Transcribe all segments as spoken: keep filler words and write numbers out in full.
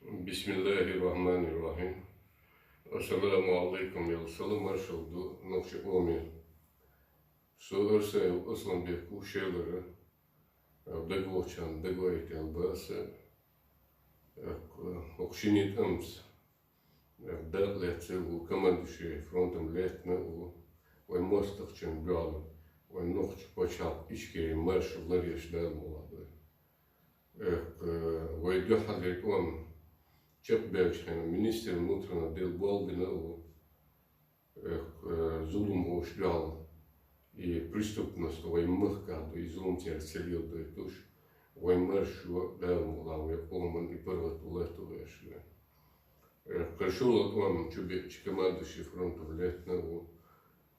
Бисмиллахир-рахманир-рахим. Ассаламу алейкум, ял салам маршал ду нохчи оми. Со Арсаев Асланбек Ушелара. Дагвочан дагвайтел баса. Хокшинит амс. Дак лецел у командующий фронтом летна у. Ой мостах чем бяла. Ой нохч почал ичкери маршал лареш дал молодой. Эх, вой духалет он. Чек белчхен министр внутренних дел болбина у. Эх, зулум ош дал. И преступность вой мыхка, и зулум тер целил дой туш. Вой маршо дал мола вой оман и пыргат улету вешна. Эх, кашулат он чубик командующий фронтом летна у.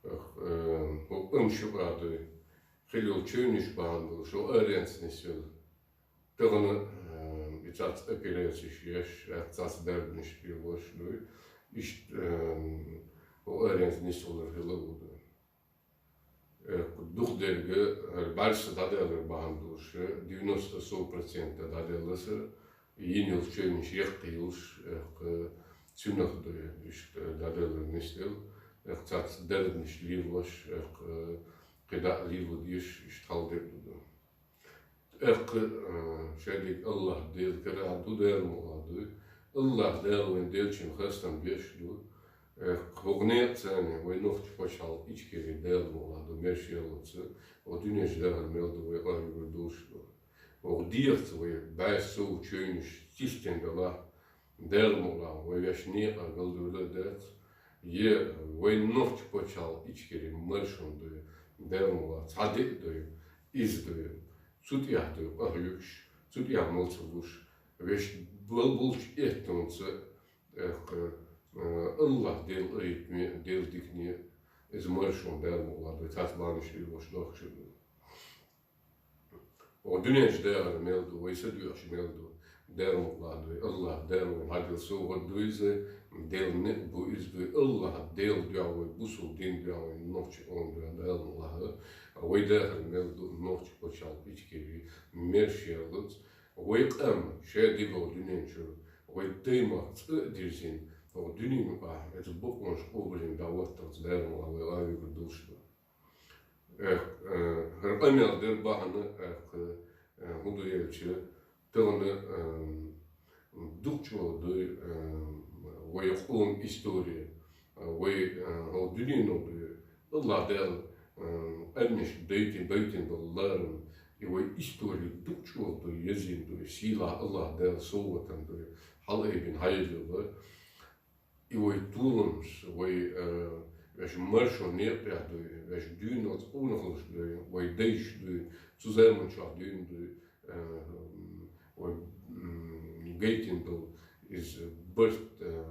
Эх, ам шуадой. Хилил чуйниш бан был, шо аренс несел. Тыгны ицац операциш еш, ицац дербниш пилош, ну, ишт о аренс несел хилил уда. Дух дерге, барса даделер бан дулш, девяносто сто процента даделаса, йинил чуйниш ехкилш, цюнах дуй, ишт даделер несел, ицац дербниш лилош, кида лилудиш, ишт халдер ду. Эх, шедик Аллах дел кара ду дел моладу. Аллах дел вен делчин хастам беш ду. Эх, хогне цане, вой нохч почал ичкери дел моладу, мершелуца. О дунеш дагар мел ду, вой ар юр душ ду. О диях ца вой бай соу чуйниш систем дала. Дел мола, вой вешне аргал дула дец. Е, вой нохч почал ичкери маршун ду. Дел мола, цадик ду, из ду. Цутьяхдуй къахьлуьгуш, цутьяхмалца луш, веш бал-, булч эттунца, эх, Аллах дел айитме, дел дикне, из маршон дал муладуй, тас баниш и луш дохшуду. О дунеш дагар мелду, вайса дуьхш мелду. Дел мукъла дуй, Аллах дел вай, хьадил сугъа дуй зе, дел не бу из дуй, Аллах дел дуя вай, бусул дин дуя вай, нохчи он дуя, дел Аллах. Вай дагар мел ду, нохчи почал ичкери, мерш яллуц. Вай къам, ше дигол дунен чур, вай даймах цӀа дирзин, о дунин къа, это букван школин даватталц дел Аллах, вай лави гудулш ду. Эх, хӀара къамел дер бахьана, эх, хӀу ду элча, тагана дукхача дуй вай къом история, вай хӀо дуьнено дуй, Аллах Дала къаьмнаш дайтин, байтин дола ларам, и вай история дукхача дуй, езин дуй, сийла Аллах Дала совгӀатан дуй, хьалайбин хьайзула. И вай туламс, вай веш маршо некъ дуй, веш дуьйна оц къунахалш дуй, вай дайш дуй, цу заман чохь дуьйна дуй, вай гайтин дол из барт,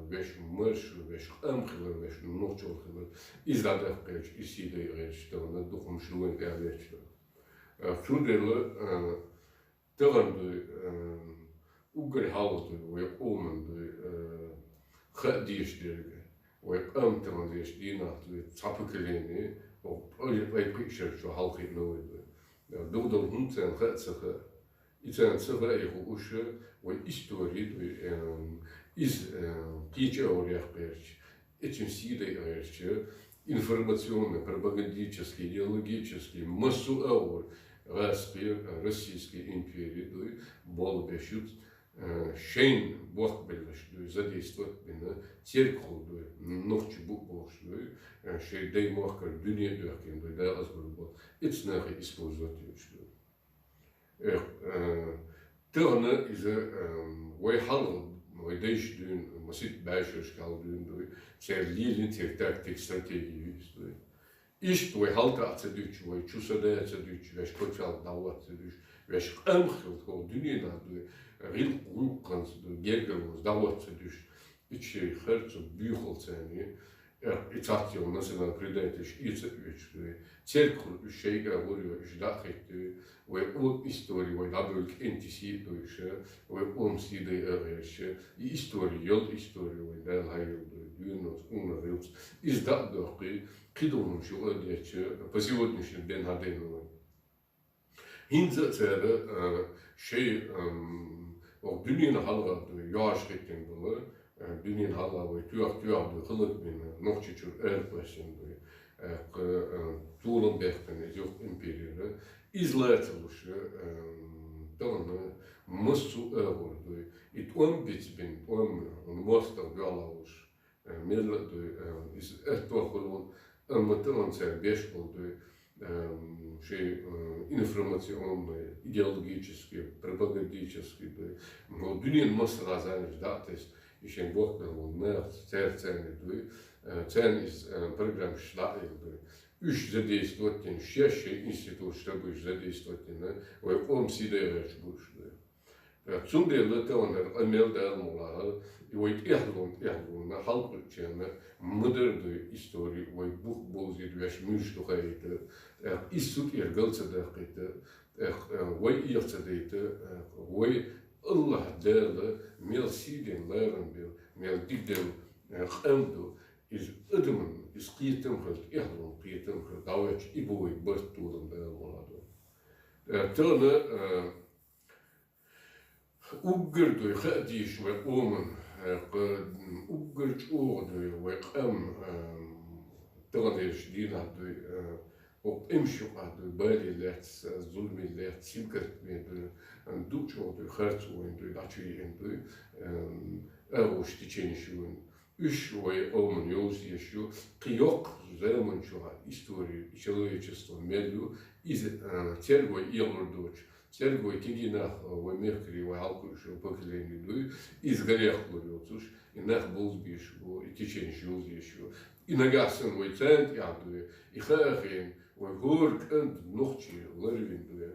веш маршо, веш къам хилар, веш нохчал хилар, из дӀадаккхерч, из сий дай гӀерч, тагана дукхамаш дуйна тӀехь веч. Цудела, Тагана дуй, уггаре хьалха дуй, вай къоман дуй, хаа дезаш дерг, вай къам тагана дезаш дийнахь дуй, цхьа поколение, вай, вай пхиъ шер чу хьалхиъна вай дуй. Духадал хӀунда царна хаа ца хаа. И царна ца хаа, и хууш, вай истори дуй, из кхеча а вар яккхерч, Эцун сий дай гӀерча, информационный, пропагандический, идеологический, массо а агӀор гӀаскхи, Российский импери дуй, болх беш юц, шайн бохк беллаш дуй, задействовать бина, церкхул дуй, нохчи бу бохуш дуй, шайн дай мохкар дуьне доьхкина дуй, да аз гур бо, эц нахе использовать йош дуй. Эх, тагана иза, вай хьалха, вай дайша дуьйна, масит баьшерашка хьалха дуьйна дуй, церан лелин, церан тактик, стратеги юьйс дуй. Иштта вай хьалта а ца дуьтча, вай чу са да а ца дуьтча, веш кочалла дӀавац ца дуьш, веш къам хилла тхо дуьненахь дуй, гӀил гӀуллакханца дуй, гергарлонца дӀавац ца дуьш. Иччей харцо буьйхалцарний, и цхьацца йолу национал-предательш эца а оьцуш дуй, церкхур уьш шайга гӀур йо, уьш дӀа а хӀиттуй, вай къом истори, вай дӀабевлла кӀентий сий а дуй уьш, вай къом сий дай а гӀерш, и истори, йол истори вай Дала хьайгӀур дуй, дуьйна оцу къуна гӀилц, иза дӀа а доккхий, кхидолун шу а дечча, по сегодняшний день хьадайна вай. ХӀинца а цара шайн Оха дуьненан хьалха дуй, йоӀаш хӀиттина бала, э, дуьненан хьалха вай тоьх-тоьх дуй, хӀаллакбина, Нохчийчура аьркъоьссина дуй, э, кхы, э, толам баьккхина из юха империяра. Из лацалуш, э, тахан массо а агӀор дуй. И тӀом бицбина, тӀом, э, моастагӀа дуьхьал луш, э, мел а дуй, э, из аьттув хулаш, амма тахан цар беш бола дуй, эм, шоай, э, информационный, идеологический, пропагандический дуй. Но дуьненан массанхьа зӀамига дӀа а тесна, и шоай боккъал бола нах, цар царна дуй, э, царна из, э, программаш дӀа а елла дуй. Уьш задействовать дина, шоай-шоай институташ тӀа буй уьш задействовать дина, вай къам сий дайгӀача буй уьш дуй. Э, цундела тахан хӀара къамел Дала мукъ лахь, и вай тӀехьалонна, тӀехьалонна, хьалкхуьучарна ма дарра дуй истори, вай бух бовзийта, ваьш муьлш ду хаийта, э, из цу тӀера гал ца даккхийта, э, э, вай эха ца дайта, э, вай АллахӀ Дала мел сий дайна ларам беш, мел дика дайна, э, къам ду, из адаман, из кхетам хила, тӀехьалонна кхетам хила, дӀаваьча и бу вай барт, толам Дала мукъ лахь дуй. Э, тахан, э, Уггар дуй, хаа дезаш вай къаман, э, кхы, м, уггар чӀоагӀа дуй, вай къам, э, тахан дерш дийнахь дуй, э, оха къамаш юкъахь дуй, балий лаьцна, зуламе лаьцна, сингаттаме дуй, э, дукха чӀоагӀа дуй, харцо вайна дуй, дӀачуйиъна дуй, э, агӀош, теченеш ю вайна. Уьш вай къаман йовза еш ю, кхы йоккха заман чохь истори, и человечество мел ю, иза, э, церга вай эгӀар доцуш, церга вай кегий нах, э, вай мехкарий, вай хьалкхуьуш йолу поколени дуй, иза гарехь лур йоцуш, и нах бовза безаш бу, и теченеш йовза еш ю. И нагахь санна вай царна тӀехь дуй, и хаа хиъна, вай хӀора кӀант нохчий ларвина дуй.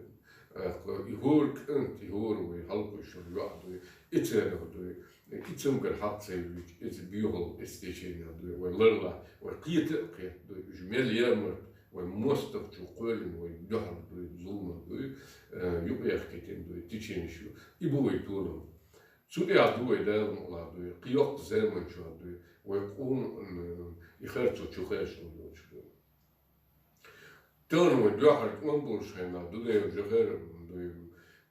Э, и хӀора кӀант, и хӀора вай хьалкхуьуш йолу йоӀ дуй, и церан дуй. И цамгар хьакъ ца юьйцу, иза боьхалла, иза теченех дуй, вай ларлахь, вай кхета а кхетта дуй, уьш мел ямарта, вай мостагӀчу кхоьлина, вай дуьхьал дуй, зулам дуй, э, юкъаехкийтина дуй, теченеш ю. И бу вай толам. Цу тӀехь ду вай Дала мукъ лахь дуй, кхин йоккха заман чохь дуй, вай къоман, э, и харцо чу хьаьжча лур йоцуш дуй. Тахана вай дуьххьара тӀом болуш хенахь, Дудаев Жохар дуй,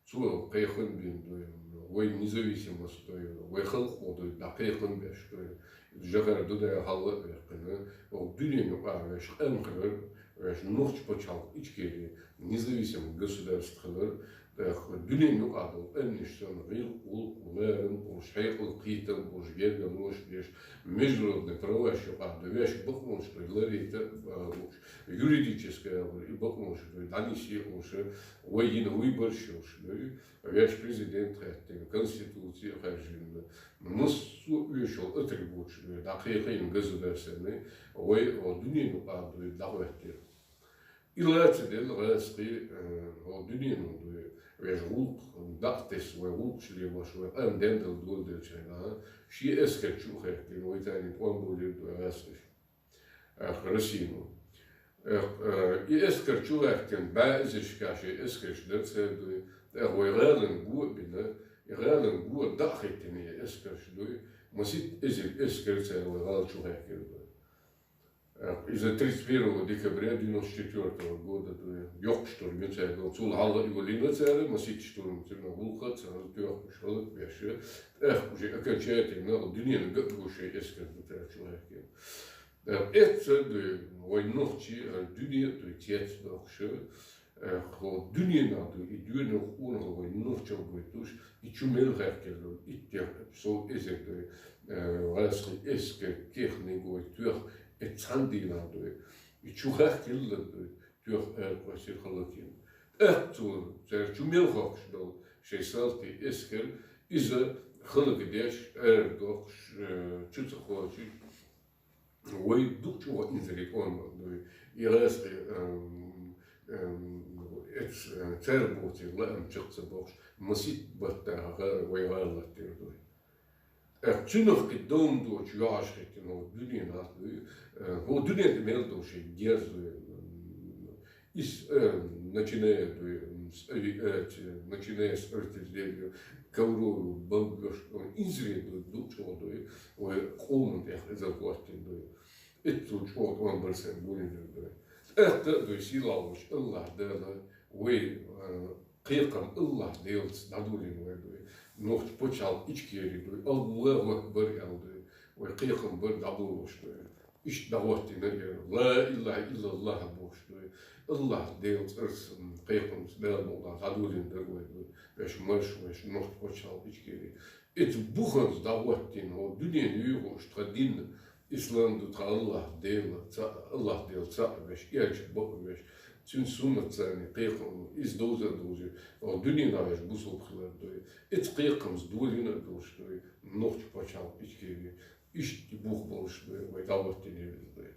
цо кхайкхам бина дуй, вай независимость дуй, вай халкъо дуй, дӀакхайкхам беш дуй. Жохар Дудаев хьалха а ваьккхина, оха дуьненан юкъахь ваьш къам хилар, ваьш нохчийн пачхьалкх Ичкери, независимое государство хилар, тӀаккха дуьненан юкъахь долу къаьмнаш санна, гӀиллакх, гӀуллакх, ларам болуш, хьекъал, кхетам болуш, гергарло деш, международный праваш юкъахь ду, ваьш бакъонаш дуй ларийта а лууш, юридическая агӀор и бакъонаш дуй, дӀанисъе а лууш, вай йина выбораш йолуш дуй, ваьш президент хаьттина, конституци а хаьржина, массо а оьшуш йолу атрибуташ дуй, дӀакхайкхийна государственный, вай, о, дуьненан юкъахь дуй, дӀахӀоьттира. И лаца делла гӀазкхий, э, хӀокху дуьненан дуй, ваьш гӀуллакх дӀа а тесна, вай гӀуллакхаш лелош, вай къам дендала доладелча хенахь, шен эскар чу а хаьттина, вай царна тӀом болийра дуй гӀазкхаша. Эх, Россино. Эх, э, и эскар чу а хаьттина, бӀе эзаршкахь шайн эскарш дара церан дуй, эх, вай гӀалин го а бина, и гӀалин го дӀа а хӀиттина и эскарш дуй, масийтта эзар эскар цара вай гӀала чу хаьхкира дуй. Иза тридцать первого декабря девяносто четвёртого года дуй, йоккха штурм ю цаьрга. Цул хьалха а йолийна цара, масийтта штурм, цуьнан гӀуллакх а ца хилла, тоьхна уьш хӀаллакбеш, тӀаккха уже окончательно дуьненан ган а гуш шайн эскар ду цара чу хаьхкина. Эцца дуй, вайн нохчий, дуьне а дуй, цецдоккхуш, Э, хӀокху дуьненахь дуй, и доьналгӀа къонахалла вай нохчалла гойтуш, и чу мел хаьхкина долу иттех, сов эзар дуй, э, гӀазкхи эскар, техника вай тоьхна, и цхьана дийнахь дуй, и чу хаьхкина дуй, тоьхна аьркъоьссира, хӀаллакйина. ТӀаккха цо, цара чу мел хохкуш долу шайн салти эскар, иза хӀаллакдеш, арадоккхуш, э, чу ца кхочуш, Вай дукха чӀогӀа инзаре тӀом бан дуй. И гӀазкхи, эм, эм, эц, э, церан боций лаам чекх ца бохуш, масийтта баттахь вай гӀала латтийра дуй. Э, цуьнах кхин дом доцуш йоӀаш хӀиттина хӀокху дуьненахь дуй. Э, хӀокху дуьнен тӀе мел долу шайн герз дуй. Ис, э, начиная дуй, м, с, э, э, ч-, начиная с артиллерии, ковровую бомбёжку, э, инзаре дуй, дукха чӀогӀа дуй, вай къоман тӀехь иза хӀоттийна дуй. Итт цул чӀогӀа тӀом бара сайн гулйинарг дуй. ТӀаккха а дуй, сийлахь волчу АллахӀ Дала вай, э, кхайкхам АллахӀ Делаца дӀадолийна вай дуй. Нохчийн пачхьалкх Ичкери дуй, Аллаху акбар аьлла дуй, вай кхайкам бар дӀаболалуш дуй. Иштта дӀахӀоттийна ер, ла илахӀа иллаллахӀ бохуш дуй. АллахӀ Делан цӀарца, м, кхайкамца Дала мукъалахь дӀадолийна дара вай дуй, вешан марша, вешан Нохчийн пачхьалкх Ичкери. Иза буханца дӀахӀоттийна, хӀокху дуьненан юьхьанца тхан дин, ислам ду тхан АллахӀ Дела цхьаъ, АллахӀ Дела цхьаъ веш, элча бакъ веш, цуьнан суннатца кхайкам, иза довза а довзуьйту, хӀокху дуьненахь веш бусулба хилар дуй. Иза кхайкамца долийна а долуш дуй, Нохчийн пачхьалкх Ичкери. Иштта бух болуш дуй, вай дӀахӀоттийна иза дуй.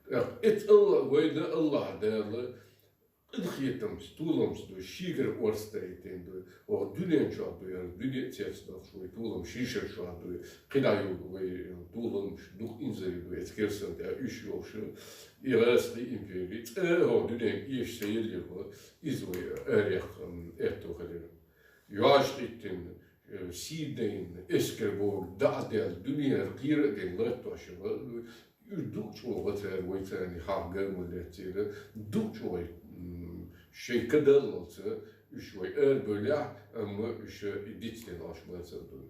ТӀаккха иза АллахӀ, вайна АллахӀ Дала къинхетамца, толамца дуй, шегара орца дайтина дуй, хӀокху дуьнен чохь дуй, хӀара дуьне а цецдоккхуш вай толам шишар чохь дуй, кхидӀа йолу вай толамаш дукха инзаре дуй, эцу керсан тӀехь уьш йолуш, и гӀазкхий импери, цкъа а хӀокху дуьненга эшаш ца еллера, иза вай арахь, м, аьтто хилира. ЙоӀаш хӀиттина, э, сий дайна, эскар бохург дӀа а даьлла, дуьненара кхера а дайна латтош яра, уьш дукха чӀогӀа цара вайца хьагар ма лаьцнера, дукха чӀогӀа, м, шайн кадаллалца уьш вай арабевллехь, амма уьш и дицдина Ӏаш бацар дуй.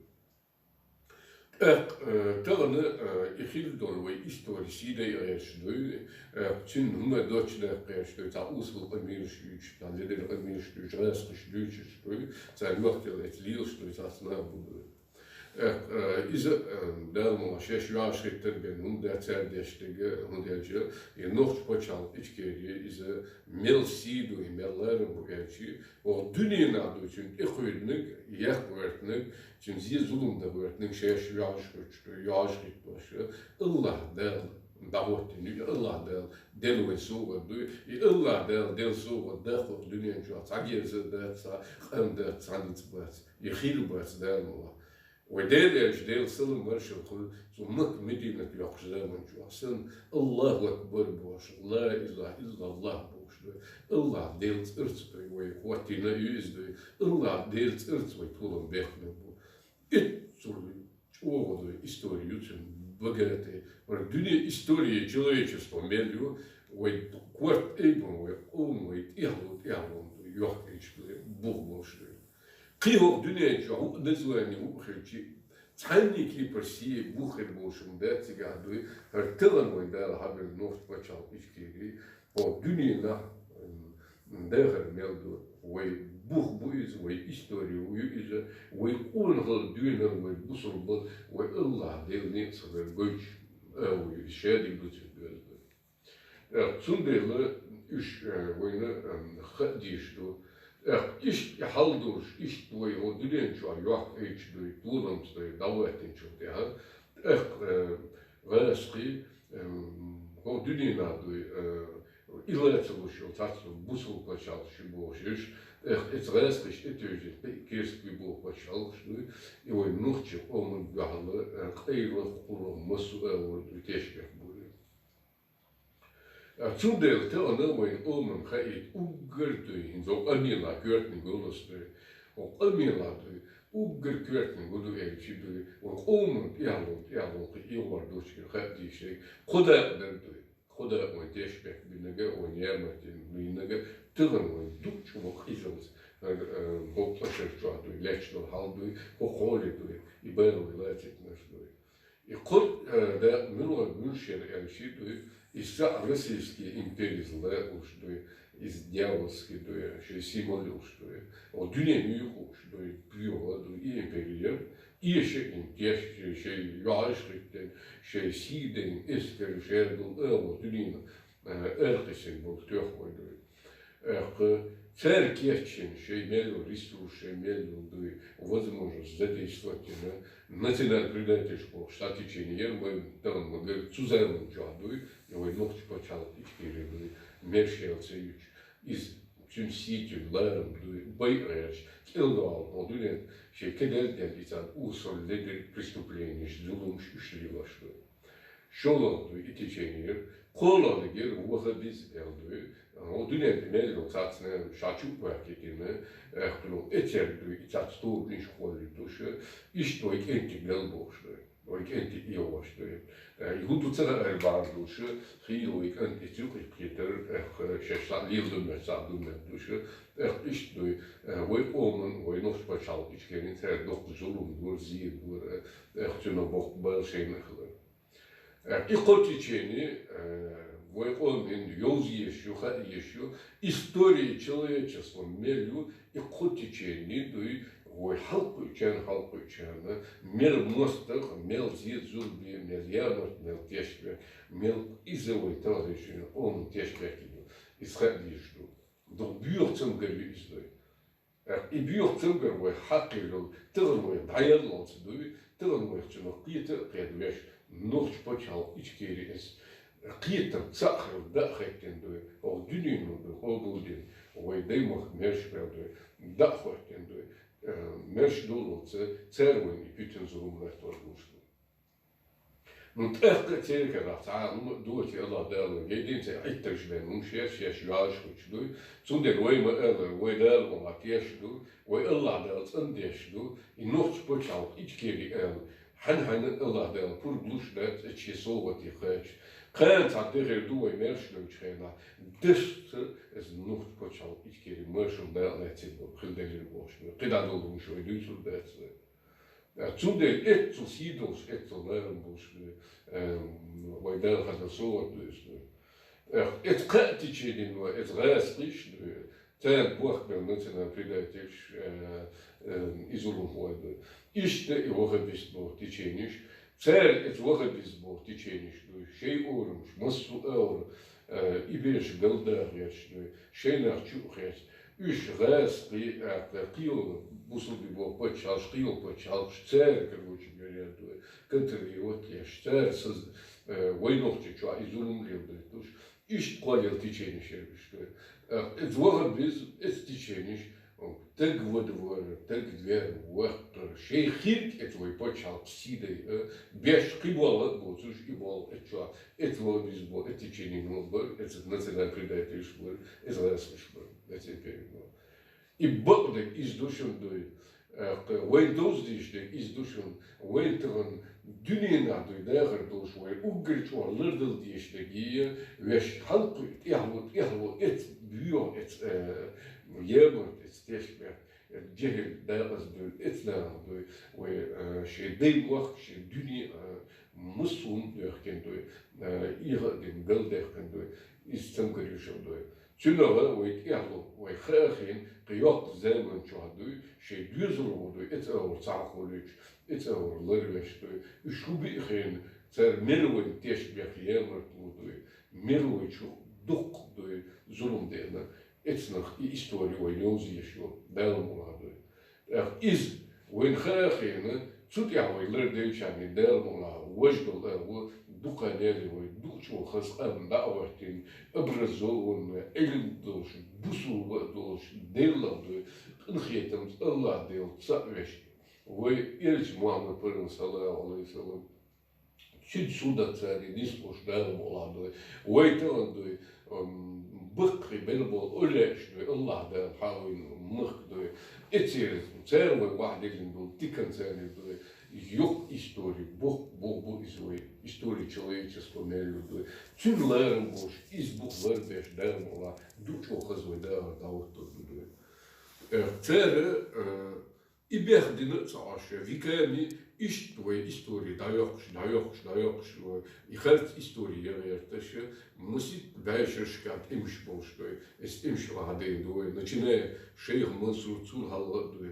ТӀаккха, э, тахана, э, и хилла долу вай истори сий дайа гӀерташ дуй, э, цуьнан хӀума доцчу даккха гӀерташ дуй, цхьа Усал къамелаш дуьйцуш, цхьа Ледара къамелаш дуьйцуш, гӀазкхаш дуьйцуш дуй, цара йохтелла эца лелаш дуй, цхьацца нах бу дуй. Э, э, иза, э, Дала мукъалахь шаьш йоӀаш хӀиттар бен хӀума дац, цара деш дерг хӀума делча, и Нохчийн пачхьалкх Ичкери, иза мел сий ду, и мел ларам бу аьлча, хӀокху дуьненахь дуй, цуьнан тӀекхуьйдинарг, яккха гӀоьртинарг, цуьнан зе-зулам дан гӀоьртинарг шаьш йоӀаш хӀуьттуш дуй, йоӀаш хӀиттош, АллахӀ Дала дӀахӀоттийна ю, АллахӀ Дала делла вайн совгӀат дуй, и АллахӀ Дала делла совгӀат даккха хӀокху дуьнен чохь цхьа герз а дац, цхьа къам дац, цхьа ницкъ бац, и хир бац Дала мукъалахь. Вай Дела аьлча, Делан салам маршалла хуьлда цу Макка-Мединат йоккхучу заман чохь санна, Аллаху акбар бохуш, ла илаха иллаллах бохуш ду. Аллах Делан цӀарца вай хӀоттийна а ю иза ду. Аллах Делан цӀарца вай толам бехна бу. Иццул чӀогӀа ду истори ю цуьнан богатый. Вай дуьне история человечества мел ю, вай корта айбан, вай къоман, вай тӀехьло, тӀехьло ду, йохкийча ду, бух болуш ду. Кхин хӀокху дуьнен чохь хӀуъа название хӀуъа хилчи, цхьанний кепара сий бух хир болуш хӀума дац цигахь дуй, хӀара тахана вайн Дала хьабелла Нохчийн пачхьалкх Ичкери, хӀокху дуьненахь, м, дахар мел ду, вай бух бу иза, вай истори ю иза, вай къонахалла дуьйна вай бусурба, вай Аллах Делан некъ ца хилар гойтуш, а, вай шадерг ду цуьнан доьзал. Э, цундела уьш, э, вайна, э, хаа дезаш ду. Э, иштта и хьал долуш, иштта вай хӀокху дуьнен чохь йохкийча дуй, толамца дуй, дӀахӀоттийначул тӀаьхьа. Э, э, гӀазкхий, э, хӀокху дуьненахь дуй, э, и ла ца луш йолу цхьацца бусулба пачхьалкхаш ю бохуш уьш. Э, эца гӀазкхаша тӀетевжина кхин а керста ю боху пачхьалкхаш дуй. И вайн нохчийн къоман дуьхьал, э, къайлах, кхулах массо а агӀор дуй, тешнабехк бу. Цундела тахана вайн къоман хаийта уггар дуй, хӀинца хӀокху къамелан коьртаниг йолуш дуй, хӀокху къамелан дуй, уггар коьртаниг хӀун ду аьлча дуй, вайн къоман тӀехьло, тӀехьло кхин эгӀор доцчу хаа дийшира, кхо дакъа дар дуй, кхо дакъа вайн тешнабехк бинарг а, вайн ямартло бинарг а, тахана вайн дукха чӀогӀа къизалц, э, э, хӀокху тӀе шар чохь дуй, лаьтташ долу хьал дуй, хӀокху хьоле дуй, и бала вай лацийтинарш дуй. И кхо, э, дакъа муьлха, муьлш яра аьлча дуй, иза цхьаъ российский империца лакхуш дуй, иза дьявольский дуй, шайн символ йолуш дуй. О, дуьненан юьхь хууш дуй, пуьйгӀа дуй, и импери яра. Эша ин теш, шайн йоӀаш хӀиттина, шайн сий дайна, эскар, шаьргал, агӀо, дуьненан, э, аркхиссина болу тоьхна вай дуй. Э, кху цара кечйина шайн мел йолу ресурс, шайн мел йолу дуй, возможность задействовать йина, национал-предательство бохуш цхьа течение яра вайн тахана ма-гарра цу заман чохь дуй, и вайн Нохчийн пачхьалкх Ичкери дуй, мерш яьлла ца юьтуш. Иза цуьнан сий, цуьнан ларам дуй, байъа гӀерташ, кӀел догӀу хӀокху дуьнен шайн кадел а делла, и царна Усал, Ледара преступленеш, зуламаш уьш лелош дуй. ШолгӀа дуй и течение яра, кхоалгӀаниг яра ваххабизм аьлла дуй. ХӀокху дуьнен тӀе мел йолу цхьацца нах ша чу а ваьккхина, э, кхуьнан эцерг дуй, и цхьацца тобанаш кхоллуьйтуш, иштта вай кӀентий мел бохуш дуй. Вай кӀентий йолаш дуй. Э, и хӀун ду цара эр баьр душ, хи вай кӀант и цуькъи кхетар, эх, шашлах лил ду мет, сах ду мет душ. Эх, ишт дуй, э, вай къоман, вай нохч пачал ичкерин цар дохк зулум дур, зи дур, э, эх, цуна бохк бал шейн эхлар. Э, и кхо течени, э, вай къоман йовз еш ю, ха еш ю, история человечества мел ю, и кхо течени дуй, вай халкъ ичен, халкъ ичен, мел мостах, мел зи зулби, мел ямарт, мел тешбе, мел иза вай товарищин, он тешбе кину. Исхат диш ду. Дух бюх цам гари издой. Э, и бюх цам гар вай хакъирал, тыгъан вай даял лалц дуй, тыгъан вай чуна кхета, кхет веш, нохч пачал ичкери эс. Кхетам цахар да хеттен дуй, о дунин дуй, о булдин, вай даймах мерш бел дуй, да хеттен дуй, э, мерш дулуца, цервен и питен зурум лехтор гушну. Ну, тӀехка церкера цхьа, ну, дочи Аллах Дала, гейдин ца итташ бен, ну, шеш, шеш, яш хуч дуй. Цундер вай ма эла, вай Дала ма теш ду, вай Аллах Дала цӀан деш ду, и нохч пачал ичкери эл. Хьан-хьан Аллах Дала пур глуш да, чи совати хач. Кхаьн ца дехер ду вай мерш дуй чхена. Дешца эс нохч пачал ичкери мэршун да леци ду, хил делир бош ду. Кида долун шой дуй сур децле. Цундел эццул сийдолш, эццул ларам болш, э, вай Дала хаза соват дуйс. Эх, эц кхаъ теченин ва, эц гӀаскъиш, цар бохк бел национал предательш, э, э, изулум хой ду. Ишта и вахабист бохк течениш, цар эц вахабист бохк течениш ду. Шей орумш, массу аур, э, и берш галда геш ду. Шейнах чу хеш. Уьш гӀаскъи, э, кхио бусулби бохк пачалш, кхио пачалш, цар, короче говоря, ду. Контролировать еш, цар саз, э, вай нохчи чу изулум лел дуй туш. Ишт кхоалел течени шербиш дуй. Э, эц вахабиз, эц течениш, таг во двор, таг вер, вахтар, шей хирк эц вай пачал сидай, э, беш кхи бола боцуш и бол эц чу, эц вахабиз бо, эц течени нобар, эц национал предательш бар, эц гӀаскъиш бар, эц империя бар. И бакъда из душун дуй, э, вайн доздиш да из душун, вайн таган дунина дуй, дахар долш вай уггар чуар лардал диш да гия, веш халкъ тӀехло, тӀехло, эц бюо, эц, э, емарт, эц тешбе, э, жехил дагъаз дуй, эц нахал дуй, вай, э, шей дай мох, шей дуни, э, мусулм дехкен дуй, э, иха дин гал дехкен дуй, из цам гаришал дуй. Цунагара вай тӀехло, вай хаахин, кхы йоккха заман чу дуй, шей дуьзал гӀо дуй, эц аур цхьа холич, эц аур ларвеш дуй. Уьш хӀу биъ хин, цар мел вайн теш бех емарт лу дуй, мел вай чу дукх дуй, зулум дена. Эцнах и истори вай нёлзеш ю, Дала мула дуй. Эх, из вайн хаахина, цу тӀехь вай лардайчарни Дала мула, важдал агӀо, дукха нели вай, дучу хаз къам даъватин, образованный, Ӏилм долуш, бусулба долуш, делла дуй, къинхетамца Аллах Дела цаъ веш. Вай Элча Мухаммад Пайхамар, саллаллаху алейхи ва саллам, Цуьнца суннат царна нислуш Дала мукъалахь дуй. Вай тахана дуй, м, баккхий белла болу уллеш дуй, Аллах Дала хьан вайн махка дуй. Эцера цара вай вахьдиллина долу дикан царна дуй. Юх истори, бух, бух бу иза вай, истори человечества мел ю дуй. Цуьнан ларам болуш, иза бух ларбеш Дала мукъалахь, дучу хаза вай Дала дӀахӀоттур ду дуй. Э, цара, э, И бех дина а ца Ӏаш, веками иштта вай истори дӀайоккхуш, дӀайоккхуш, дӀайоккхуш, и харц истори ян гӀерташ, масийтта бӀешерашкахь тӀемаш болуш дуй, эс тӀемаш вахьа дайна ду вай, начиная шайх Мансур, цул хьалха а дуй.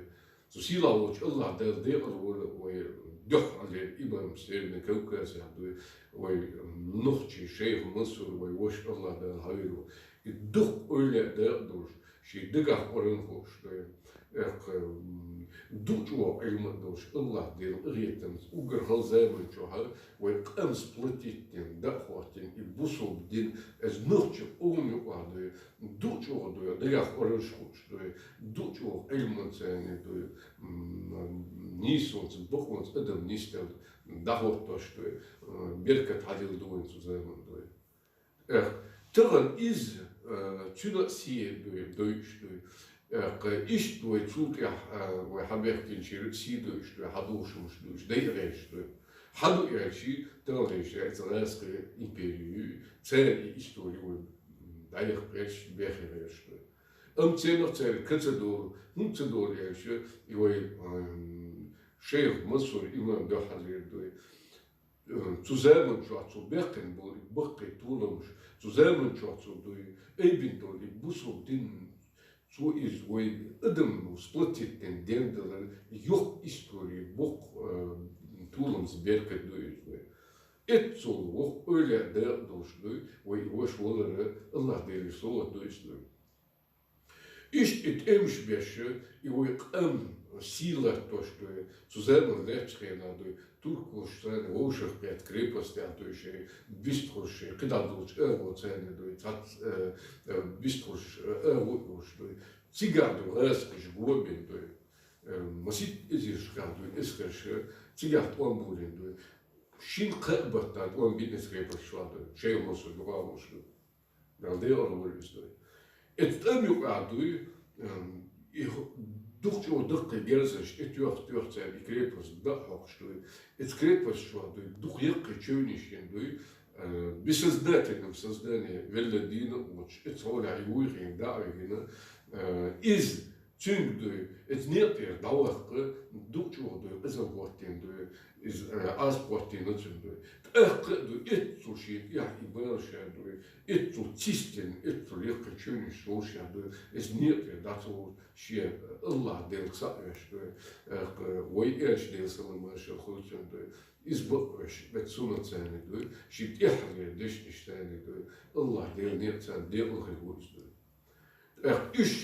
Цу сийлахь волчу Аллах Дала декъала вара вай дуьххьарлера имам Северный Кавказехь дуй, вай нохчий шайх Мансур, вай ваша Аллах Дала хьавийр ву. И дукха ойла а дакъа долуш, шен дагахь Къуръан хууш дуй. Эккха, м, дучу вогӀу Ӏилма а долуш, Аллах Дела къинхетамца, уггар хала заман чохь вай къам сплотить дина, дакъа хӀоттийна, и бусулба дин, эс нохчийн къоман юкъахь дуй, дучу вогӀу дуй, дагахь Къуръанаш хууш дуй, дучу вогӀу Ӏилманца дуй, м, нийсонца, бакъонца адам нисделла дӀахӀоттош дуй, м, беркат хьаделла ду вайн цу заман дуй. Эх, тахана иза, э, цуьнан а сий дуй, дойуш дуй. Эх, иштта вай цул тӀехь, э, вай хьан бехкинчуьра сий дойуш дуй, хьан душамаш дуй, дайа гӀерташ дуй. Хьаду аьлчи, таханлерча цу гӀазкхий импери ю, церан и истори вай дӀаяхьа гӀерташ, бехе гӀерташ ду. Амма церан церан каца долу, хӀунда ца долу аьлча, и вай, ам, шайх Мансур имам дуьхьал лер ду. Э, цу заман чохь цо баьккхина болу и баккхий толамаш, цу заман чохь цо дуй, айбина долу и бусалба дин, цо иза вай адам сплотить дина дендалан йоккха истори, боккха, э, толамца беркат ду иза вай. Эццул воккха эвлаяъ дакъа долуш дуй, вай и ваша валара Аллах Делера совгӀат ду иза дуй. Иштта и тӀемаш беш, и вай къам сий латтош дуй, цу заман лаьттачу хенахь дуй, туркоша царна вовшах кхетта крепостех дуй шайн, бистхуш шайн, кхидӀа долчу агӀо царна дуй, цхьацца, э, э, бистхуш, э, агӀо а йолуш дуй. Цигахь дуй, гӀазкхаша го бина дуй. Э, масийтта эзаршкахь дуй, эскарша, цигахь тӀом болийна дуй. Шина-кхаа баттахь тӀом бина эцу крепость чохь дуй, шайх Мансур юкъахь волуш дуй. Дала декъала войла иза дуй. Эцу тӀам юкъахь дуй, ам, и ху-, дукха чӀогӀа даккхий герзаш, и тоьхна-тоьхна цара и крепость дӀа а хьокхуш дуй. Эцу крепость чохь дуй, дукха яккхий чевнаш йина дуй, а, бессознательном сознании велла дийна а воцуш, эцу хьолехь и вуй хиъна дӀа а вигина, а, иза Цуьнга дуй, иза некъа тӀера дӀаваккха, дукха чӀогӀа дуй, къиза хӀоттийна дуй, иза, э, Ӏазап хӀоттийна цуьнга дуй. ТӀаккха а дуй, эццул шен тӀехь и бала шен дуй, эццул цистина, эццул яккхий чевнаш йолуш шен дуй, иза некъа тӀера дӀа ца вовза, шен Аллах Делла цхьаъ веш дуй, э, вай Элча Делан салам-маршалла хуьлда цунна дуй, иза бакъвеш, бет суннат царна дуй, шен тӀаьххьара дешнаш царна дуй, Аллах Делан некъа царна декъала хир ву иза дуй. ТӀаккха уьш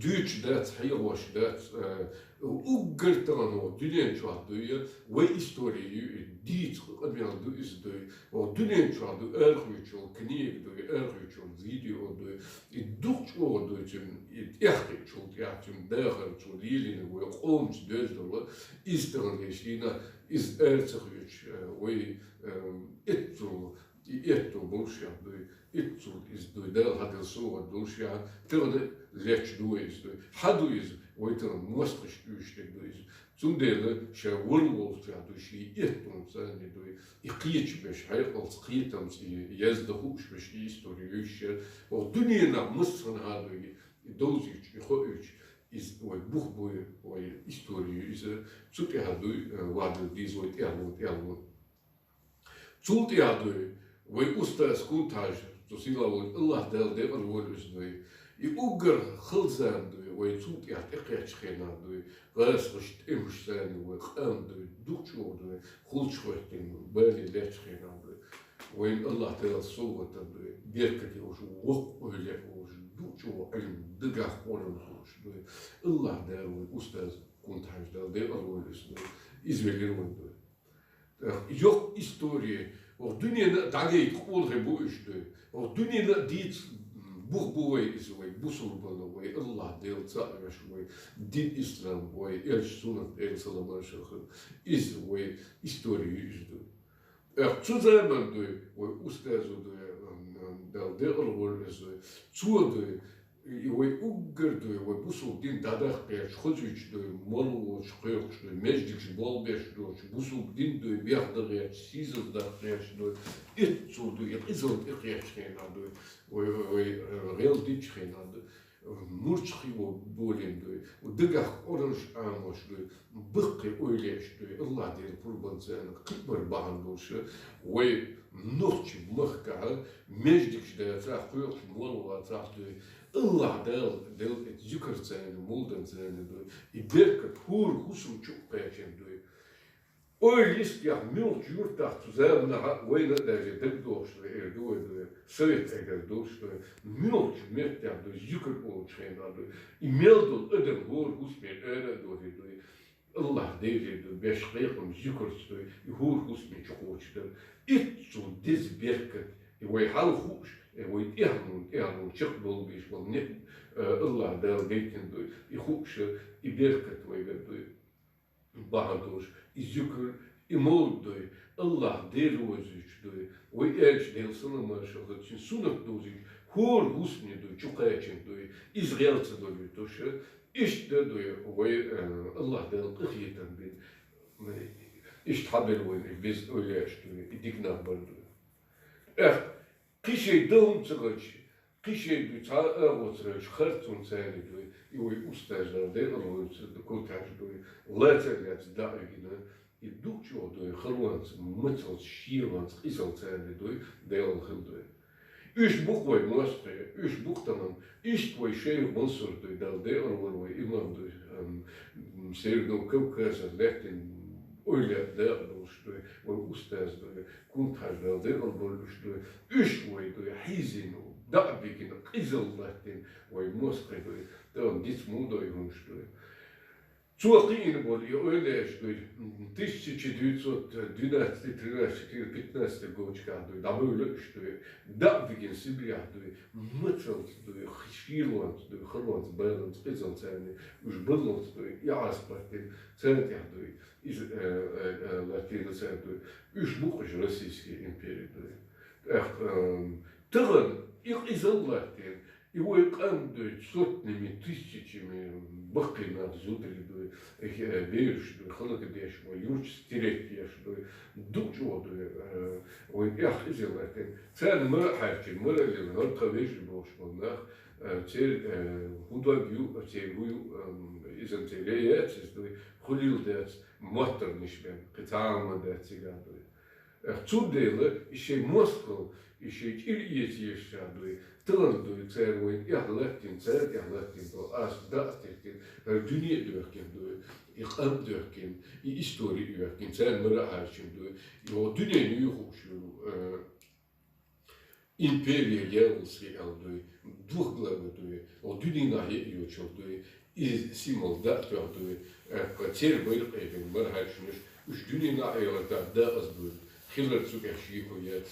дуьйцуш дац, хьехош дац, э, уггар тахана дуьнен чохь дуй, вай истори ю и, дийца къамел ду иза дуй. О, дуьнен чохь дуй, арахуьйчул книга дуй, арахуьйчул видео дуй. И дукха чӀогӀа дуй цуьнан, и тӀехкхиъчул тӀехь цуьнан дахар цо лелийна вай къомца доьзна долу, иза тахана дийна, иза ара ца хуьйцуш, э, вай, э, эццул И этто болуш ян дуй, иццул иза дуй, Дала хьан дала сугӀат долуш ян, тахана лечча ду вай иза дуй. Хьан ду иза? Вай тахана мостагӀаш уьйш дерг ду иза. Цундела ша варла волчу ян дуй, ший эттонца а дуй. И кхеташ беш, хьекъалца, кхетамца, и язда хууш беш, и истори юьйш ян. Оха дуьненахь массанхьа дуй, и довзуьйтуш, и хоуьйтуш, иза вай бух буй, вай истори ю иза. Цу тӀехь дуй, э, вадал дийза вай тӀехь вон, тӀехь вон. Цул тӀаьхьа дуй, вай устаз Кунтхьажа, цу сийлахь волчу Аллах Дала декъала войла иза дуй. И уггар хала зама дуй, вай цул тӀаьхьа тӀекхеччу хенахь дуй, гӀазкхаша тӀемаш санна вай къам дуй, дукха чӀогӀа дуй, хулчахӀоьттина, бале леччу хенахь дуй. Вайна Аллах Дала совгӀатана дуй, беркате волуш, воккха ойла а волуш, дукха чӀогӀа Ӏилма, дагахь Къуръан хууш дуй. Аллах Дала вай устаз Кунтхьажа Дала декъала войла иза дуй. Иза велира вайн дуй. Йоккха истори, оха дуьненна а дӀагайта къонахий бу уьш дуй. Оха дуьненна а дийца бух бу вай иза, вай бусулбана, вай Аллах Дела цаӀ веш, вай дин ислам, вай элча суннат, Дела салам-маршалла хуьлда, иза вай истори ю иза дуй. Эх, цу заман дуй, вай устазо дуй, м, м, Дала декъала войла иза дуй. Цо дуй, И вай уггар дуй, вай бусулба дин дӀадаккха гӀерташ, хозуьйтуш дуй, молла волчу кхойкхуш дуй, маьждигаш болх беш доцуш, бусулба дин дуй, бехдан гӀерташ, сийсаз даккха гӀерташ дуй, иццул дуй, и къизалла тӀекхеччу хенахь дуй, вай, вай, вай, э, гӀел диччу хенахь дуй, мурчхий во болийна дуй, дагахь Къуръанаш Ӏамош дуй, баккхий ойла еш дуй, Аллах Дела пурбанца кхин а бара бахьана долуш, вай нохчийн махкахь, маьждигаш дацахь, кхойкхуш молла вацахь дуй, Аллах Дала делла и зикр царна, мулдан царна дуй, и беркат хӀора хӀусам чу а кхаьчна дуй. Ойла йистехь, муьлххачу юьртахь цу заманахь а вайна а даже дагадогӀуш эр ду вай дуй, совет эгар долуш дуй, муьлххачу меттехь дуй, зикр олучу хенахь дуй, и мел долу адам хӀора хӀусаме ара а дохий дуй, Аллах Деле дуй, беш кхайкхам зикарца дуй, и хӀора хӀусаме чу кхочуш дара. Иццул деза беркат, и вай хьал хууш, и вай тӀаьхьалун, тӀаьхьалун чекхдолу беш болу некъ, э, Аллах Дала гайтина дуй, и хууш, и беркат вайгара дуй. Бахьана долуш, и зикр, и мовлид дуй, Аллах Дела вовзуьйтуш дуй, вай элча Дела салам-маршалла хуьлда цунна суннат довзуьйтуш, хӀора хӀусаме дуй, чу кхаьчна дуй, иза гӀел ца долуьйтуш, Иштта дуй, вай, э, Аллах Дала къинхетам бина. Иштта хьабелла вайна и беза ойла еш дуй, и дика нах бар дуй. Эх, кхы шей дан хӀума ца хилча, кхы шей дуй, цхьа а агӀо ца хилча, харцонца царна дуй, и вай устаза Дала декъала вайца култаш дуй, лаца а лаьца дӀа а вигина, и дукха чӀоагӀа дуй, халонца, мацалца, шелонца, къизалца царна дуй, Дала хила дуй. Уьш бу-кх вай мостагӀий, уьш бу-кх тахан, иштта вай шайх Мансур дуй, Дала декъала вар вай имам дуй, ам, м, Северного Кавказа лаьттина ойла дакъа долуш дуй, вай устаз дуй, Кунта-Хьажа, Дала декъала болуш дуй, уьш вай дуй, хьийзина, дӀа а бигина, къизалла латтина вай мостагӀий дуй, тахан диц муха дой хӀумаш дуй. Цо кхиийна болу и ойла еш дуй, тысяча девятьсот двенадцатый, тринадцатый, четырнадцатый годашкахь дуй, дӀабевлла уьш дуй, дӀа а вигина Сибрехь дуй, мацалца дуй, шелонца дуй, халонца, баланца, къизалца царна, уьш баллалц дуй, и Ӏазап латтина, царна тӀехь дуй, иза, э, э, э, латтийна царна дуй, уьш бу-кх уьш российский импери дуй. ТӀаккха, эм, тахан и къизалла латтийна, и вай къам дуй, сотнями, тысячами баккхий нах зударий дуй, э, бераш дуй, хӀаллакдеш вай, юрташ стереть деш дуй, дукха чӀогӀа дуй, э, вай тӀех къизалла латтийна. Царна мара а хьаьрчина, мара а лелла, хӀара тхан вежарий бохуш болу нах, э, церан, э, хӀун дог ю, церан хӀун ю, эм, иза церан яц иза дуй, хуьлийла дац, моттаргаш бен, кхин цхьа а хӀума дац цигахь дуй. Эх, цундела и шайн мостагӀалла, и шайн чӀир эца езаш дуй, тахана дуй, цара вайна тӀехь латтийна, цара тӀехь латтийна долу ас дӀа а теттина, хӀара дуьне а доьхкина дуй, и къам а доьхкина, и истори а йоьхкина, царна мара а хьаьрчина дуй, и хӀокху дуьненан юьхуш ю, э, империя дьяволский аьлла дуй, двухглавый дуй, хӀокху дуьненахь йоьчуьра дуй, и символ дӀа а тоьхна дуй, э, церан байракх а бина мара хьаьрчинарш, уьш дуьненахь а яларта дакъаза дуй, хилар цу тӀехь шеко яц.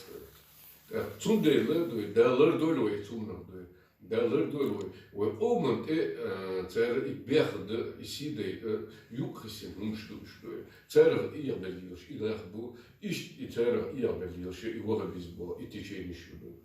Э, цундела дуй, Дала лардойла вай цунах дуй, Дала лардойла вай, вай къоман тӀе, э, цара и бехда, и сий дайта, юкъахиссина хӀумаш ду уьш дуй. Царах эхь белла лелаш и нах бу, иштта и царах эхь белла лелаш и ваххабизм боху и теченеш ю дуй.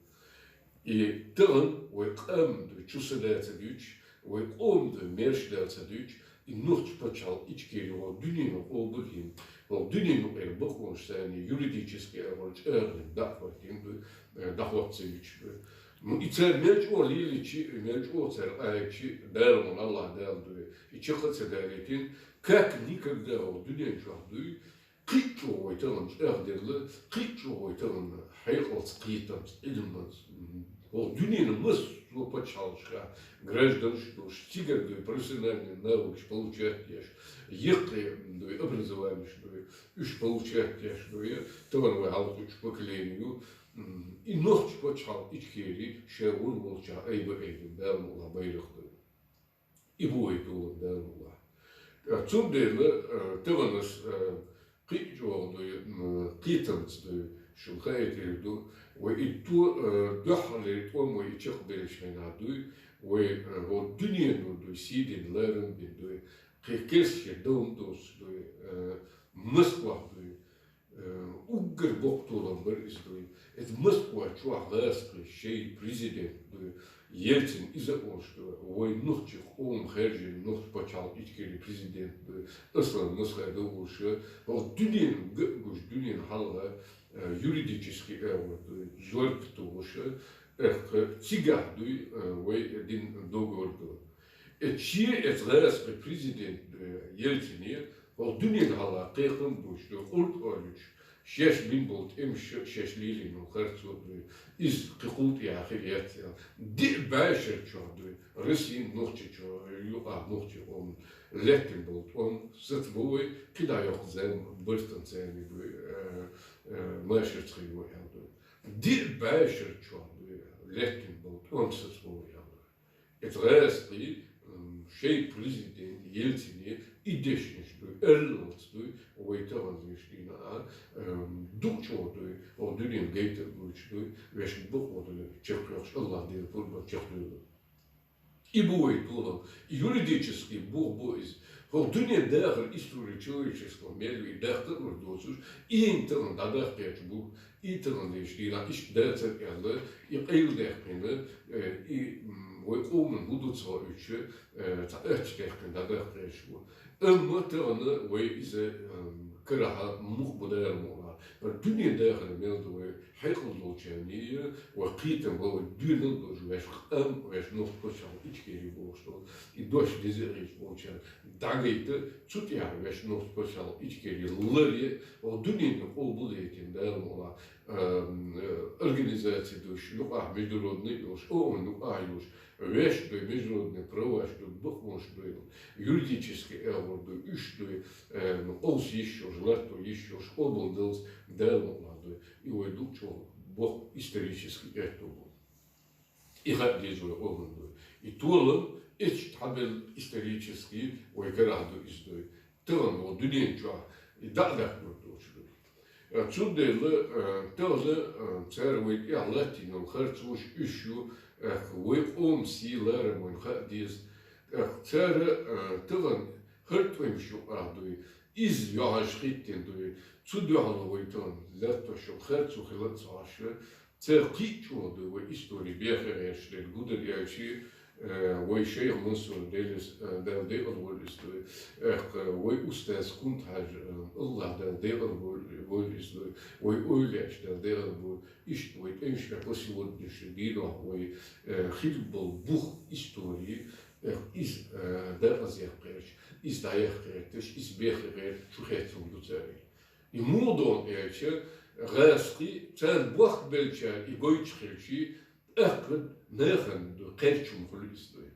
И тахана вай къам дуй, чу са даьлла ца дуьйцуш, вай къоман дуй, мерш даьлла ца дуьйцуш, и нохчийн пачхьалкх Ичкери хӀокху дуьненан къобал йина, хӀокху дуьненан юкъара бакъонаш санна юридически агӀор чӀагӀдина дӀа а хӀоттийна дуй, э, дӀахӀотта ца юьтуш дуй. Ну, и цара мел чӀогӀа лелийча, мел чӀогӀа цара къахьегча, Дала вон Аллах Дала дуй, и чекх а ца далийтина, как никогда хӀокху дуьнен чохь дуй, кхин а чӀогӀа вай тахана чӀагӀделла, кхин а чӀогӀа вай тахана хьекъалца, кхетамца, Ӏилманца, м, хӀокху дуьненан массо а пачхьалкхашкахь гражданаш а долуш, цигара дуй профессиональный наукаш получать деш, яккхий дуй образованиш дуй, уьш получать деш дуй, тахана вай хьалхарчу поколению, м, и нохчийн пачхьалкх Ичкери ша вур волчохь айба а айбина, Дала мукъ лахь, байракх дуй. И бу вай тулам, Дала мукъ лахь. Э, цундела, э, тахана ас, э, кхин а чӀогӀа дуй, м, кхетамца дуй, шуна хаийтар ду, вай итто, э, дуьххьарлера тӀом вай и чекхбеллачу хенахь дуй, вай, э, хӀокху дуьнено дуй, сий дина, ларам бина дуй, кхин керста шен дан доцуш дуй, э, Москвахь дуй, Э, уггар боккха толам бара иза дуй. Иза Москва чохь гӀазкхий шайн президент дуй, Ельцин, иза а волуш дуй, вайн нохчийн къоман хаьржина нохчийн пачхьалкх Ичкери президент дуй, Аслан Масхадов волуш, хӀокху дуьненан ган а гуш, дуьненан хьалха, э, юридически агӀор дуй, зорба тухуш, э, цигахь дуй, э, вай дина договор ду. Э, шен эцу гӀазкхи президент, э, Ельцине, хӀокху дуьненан хьалха кхайкхам буьйцуш дуй, къурд а оьллуьйтуш, шаьш бина болу тӀемаш шаьш лелийна харцо а дуй, иза кхин кхул тӀехь хир яц аьлла. Диъ бӀешар чохь дуй, Россин нохчийн чохь, юкъахь нохчийн къоман лаьттина болу тӀом сацабо вай, кхидӀа йоккха зама бартан царна дуй, э, э, машарца хир ю аьлла дуй. Диъ бӀешар чохь дуй, лаьттина болу тӀом сацабо вай аьлла дуй. Эцу гӀазкхий, м, шайн президент Ельцине и дешнаш дуй, аьллалц дуй, вай тахана вешан дийнахь, м, дукха чӀогӀа дуй, хӀокху дуьненан гайта а гойтуш дуй, вешан бакъо дуй, чекхйоккхуш, Аллах Дела пурба чекхдевлла. И бу вай толам, и юридически бух бу иза. ХӀокху дуьненан дахар, история человечества мел вий, дахкар а вара доцуш, и хӀинца тахана дӀадаккхийча бу, и тахана вешан дийнахь иштта дацара аьлла, и къайладаьккхина, э, и, м, вай къоман хӀун ду ца хоуьйтуш, э, цхьа аттачу даьккхина дӀадаккхийча бу. Амма тахана вай иза, м, Карахь мукъа бу Дала мукъалахь. ХӀара дуьне дахар мел ду вай хьекъал долчарна, вай кхетам ба вай дуьнал долча ваьш къам, ваьш нохча пачхьалкх Ичкери бохуш долу. И дош деза а гӀерташ болчарна дӀагайта, цу тӀехь ваьш нохча пачхьалкх Ичкери ларъе, вай дуьненна къобал яйтина Дала мукъалахь, ам, э, организаци долуш, юкъахь международный йолуш, ООН юкъахь йолуш, ваьш дуй, международный праваш дуй, бакъонаш дуй, юридически агӀор дуй, уьш дуй, э, къовса йиш йолуш, латто йиш йолуш, къобалдаллалц Дала мукъалахь дуй. И вай ду чӀогӀа боккха исторически аьтто бу. И хаа деза вай къоман дуй. И толам эцча хьабелла исторически вай карахь ду иза дуй. Тахана вай дуьнен чохь и дӀа а даккхар доцуш ду. Э, цундела, э, тахана, э, цара вай тӀехь латтийна йолу харцош уьш ю, э, вай къоман сий, ларам вайна хаа деза. Э, цара, э, тахана хӀара тӀемаш юкъахь дуй. Иза йохьаш хӀиттина дуй. Цу дуьхьал вай тахана латтош йолу харцо хила а ца Ӏаш, цара кхин а чӀогӀа дуй вай истори бехке гӀерташ дерг, хӀунда аьлча, э, вай шайх Мансур, Делас, э, Дала декъала войла иза дуй, э, вай устаз Кунта-Хьаьжа, э, АллахӀ Дала декъала войла, войла иза дуй, вай эвлаяаш Дала декъала войла, иштта вай тӀемаш бехке, по сегодняшний дийнахь вай, э, хилла болу бух истори, э, иза, э, декъаза яккха гӀерташ, иза дӀаяккха гӀерташ, иза бехке гӀерташ чу хецна ду цара. И муха ду аьлча, гӀазкхий, царна бохк беллачара и гойтуш хилча, тӀаккха нахана ду, кхерча хӀума хуьлу иза дуй.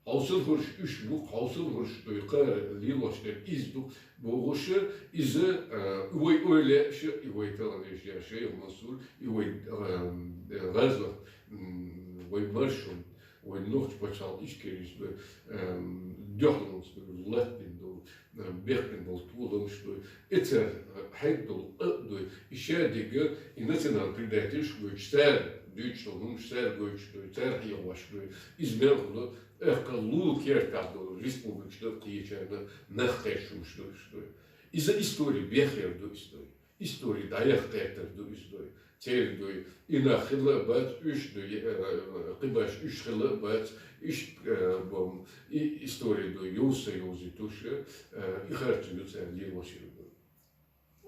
Хьовсал хӀорш уьш бу, хьовсал хӀорш дуй, кхара лелош дерг иза ду, бохуш, иза, а, и вай эвлаяаш, и вай тахана вешан шайх Мансур, и вай, а, гӀазот, м, вай маршонна, вай нохча пачхьалкх Ичкерис дуй, а, дуьхьалонца дуй, латтийна ду, бехкина болу толамаш дуй, и цара хьегна долу къа а дуй, и шадерг, и национал-предательш а гойтуш, цара дуьйцуш долу хӀуманаш цара гойтуш дуй, цара хьехош дуй. Иза мел хуьлу, тӀаккха лулахь кертахь долу республикаш дан кхечарна нах кхерча хӀуманаш дуй уьш дуй. Иза истори бехъяр ду иза дуй. Истори дӀаяккха гӀертар ду иза дуй. Церан дуй. И нах хилла а бац, уьш дуй, э, кхиберш уьш хилла а бац, иштта, э, бом-, и истори дуй, йовза ца йовзуьйтуш, э, и харцо ю цара лелош йолу дуй.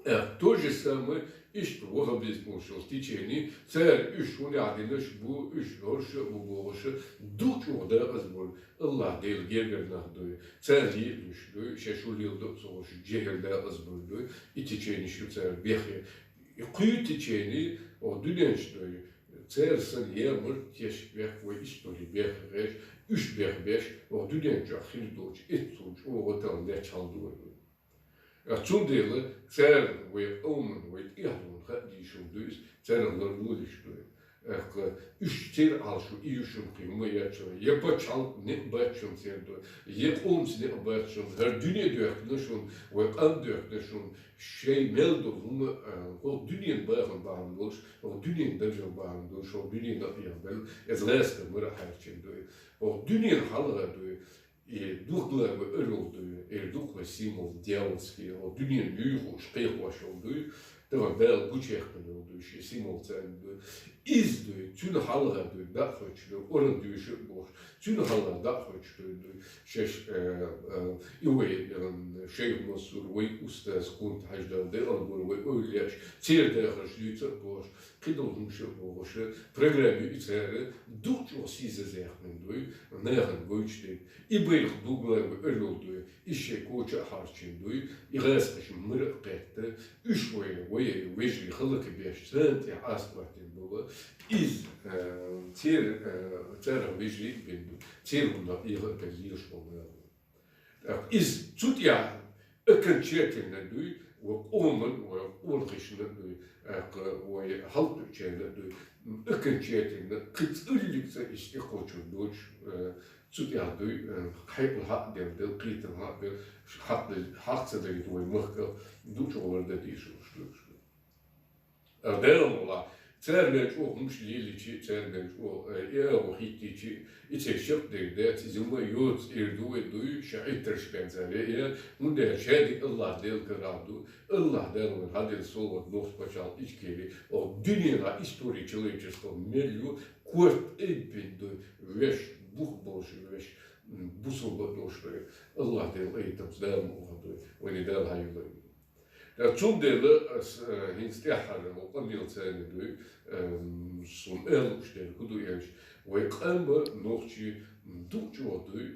Э, то же самое, иштта ваххабизм олуш йолу течени, цара уьш хӀунда динарш бу, уьш хӀорш а бу бохуш, ду чӀогӀа декъаза болу, АллахӀ Дела гергара нах дуй, цара лиъна уьш дуй, шаьш хӀун леладо а ца хууш, жехӀил декъаза болу дуй, и течениш ю цара бехъяр. И кхуьй течени, оха дуьненчу дуй, цара санна ямарт тешаш бехк вай истори бехке гӀерташ, уьш бехбеш, оха дуьнен чохь хир долчу эццул чӀогӀа тахана лечхьалдора дуй. Э, цундела цара вай къоман, вай тӀехьалонан хаа дийшалла дуй иза, царах ларлолуш дуй. Э, уьш церан Ӏалашо и ю шуна кхин хӀума яц шуна, я пачхьалкх некъ бац шуна церан дуй, я къомаца некъ бац шуна, хӀара дуьне доьхкина шуна, вай къам доьхкина шуна, шайн мел долу хӀума, э, хӀокху дуьненан бахам бахьана долуш, хӀокху дуьненан даржал бахьана долуш, хӀокху дуьненан а яхбелла, иза гӀазкхий мара а хьаьрчина дуй. ХӀокху дуьненан хьалха дуй, и духгала вай орел дуй, эр дукха вай символ дьявольский, хӀокху дуьненан юй хууш кхайкхош йолу дуй, тахана Дала гучуяьккхина йолу дуй, шен символ царна дуй. Иза дуй, цуьнан хьалха дуй, дӀа а хоьттуш дуй, оран дуьйш а бохуш, цуьнан хьалха дӀа а хоьттуш дуй, дуй, шаьш, э, э, и вай, э, шайх Мансур, вай устаз Кунта-Хьаьжа Дала декъала войла, вай эвлаяаш, церан дахарш дуьйца а бохуш, кхидолу хӀумнаш а бохуш, программа ю и цара, ду чӀогӀа сийсаз яьккхина дуй, нахана гойтуш дерг. И байракх духгала вай орел дуй, и шайн коча а хьарчийна дуй, и гӀазкхаша мара а кхетта, уьш вай, вай вежарий хӀаллакбеш, царна тӀехь Ӏаса хӀоттийна болу, иза, э, церан, э, царах вежарий а бина ду, церан хӀуманах эгӀар а бен лелаш болу нах бу. ТӀаккха иза цу тӀехь окончательно дуй, вай къоман, вай къонахашна дуй, тӀаккха вай хьалакхуьучарна дуй, окончательно кхин цӀуьллиг цӀа иза тӀекхочур доцуш, э, цу тӀехь дуй, э, хьекъал хьа а делла, кхетам хьа а белла, хьакъ-, хьакъ ца дайта вай махках ду чӀогӀа лардан дийшалуш ду. Ар дера мула, цара мел чӀогӀа хӀумаш лелийчи, цара мел чӀогӀа, э, и агӀо хӀиттийчи, и церан шакъ дерг дац, иза ма йоцу эр ду вай дуй, ша Ӏиттарш бен цара, э, хӀунда аьлча шадерг АллахӀ Дела карахь ду, АллахӀ Дала вайна хьаделла совгӀат нохча пачхьалкх Ичкери, оха дуьненан история человечества мел ю, корта айббина дуй, ваьш бух болуш, ваьш, м, бусалба а долуш дуй, АллахӀ Дела къинтамца Дала ма вахана дуй, вайна Дала хьайолайна. Э, цундела ас, э, хӀинца тӀаьххьара вокъа мелца дуй, эм, сун элуш дерг хӀу ду аьлча, вай къаман нохчий дукха чӀогӀа дуй,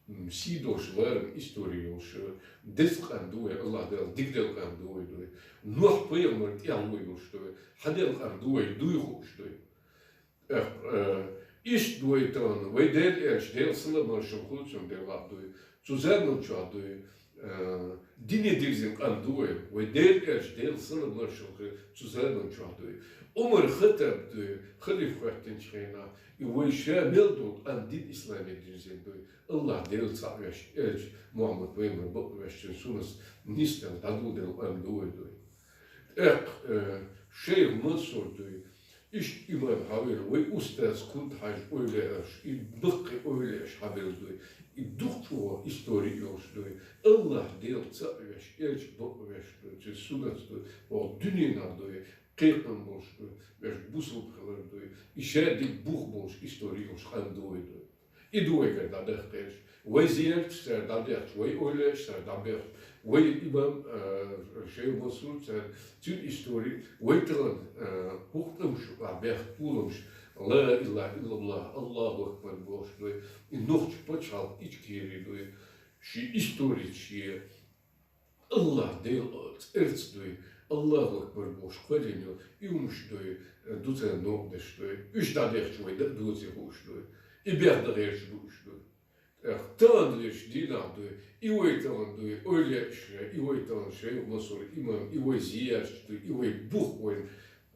м, сий долуш ларам истори йолуш, деза къам ду вай, Аллах Дала дика делла къам ду вай дуй. Нохь пайхамар тӀехь ло йолуш дуй, хьаделла къам ду вай дуй хууш дуй. Э, э, иштта ду вай тахана, вай Дела аьлча, Дела салам-маршалла хуьлда цунна, Дела лаахь дуй. Цу заман чохь дуй, э, дине дирзина къам ду вай, вай Дела аьлча, Дела салам-маршалла хуьлда цу заман чохь дуй. Ӏумар Хаттаб дуй, халиф хӀоьттинчу хенахь, и вай ша мел долу къам дин исламе дирзина дуй. Аллах Дела цхьаъ веш, аьлча, Мухьаммад пайхамар бакъ веш, цуьнан суннатца нисделла, дӀадоладелла къам ду вай дуй. ТӀаккха, э, шайх Мансур дуй, иштта имам хьавира, вай устаз Кунта-Хьаьжа эвлаяаш, и баккхий эвлаяаш хьабелла дуй, и дукха чӀогӀа истори йолуш дуй, Аллах Дела цхьаъ веш, аьлча бакъ веш дуй, цуьнан суннатца дуй, оха дуьненахь дуй, кхайкхам болуш дуй, веш бусулба хилар дуй, и ша дика бух болуш истори йолуш къам ду вай дуй. И ду вайгара дӀадахкхераш. Вай зиярташ цара дӀадехча, вай эвлаяаш цара дӀабехча, вай имам, э, шайх Мансур цара, цуьнан истори, вай тахана, э, хӀокху тӀамаш юкъахь бехк, толамаш, ла илаха иллаллах, Аллаху акбар бохуш дуй, и нохчийн пачхьалкх Ичкери дуй, шен истори, шен Аллах Дела цӀарца дуй, Аллаху акбар бохуш кхоьллина йолу, и хӀумаш дуй, ду царна новкъа деш дуй, уьш дӀадехча вай дан а доций хууш дуй, и бехк дан гӀерташ бу уьш дуй. ТӀаккха тахана леш дийнахь дуй, и вай тахана дуй, эвлаяаш, и вай тахана шайх Мансур имам, и вай зиярташ дуй, и вай бух вайна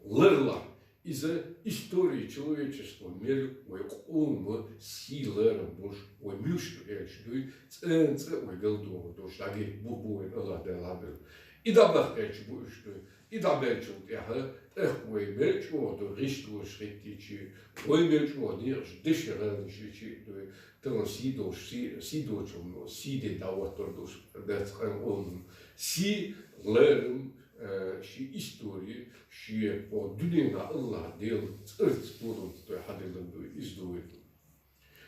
ларлахь, иза история человечества мел вай къоман сий ларам болуш, вай муьлш ду аьлча дуй, цӀена цӀа а вай галдохур долуш, дӀагайта бух бу вайна Аллах Дала хьабелла. И дӀабахкхетча бу уьш дуй, и дӀабаьллачул тӀаьхьа, тӀаккха вай мел чӀогӀа дуй гӀишлош хӀиттийча, вай мел чӀогӀа некъаш деши гӀаланаш йича дуй, тахана сий долуш, сий, сий доцург, сий ден дӀахӀоттор долуш дац къам къоман. Сий, ларам, э, шен истори, шен оха дуьненахь Аллах Дела цӀарца толамца дуй хьаделла дуй, иза ду вай дуй.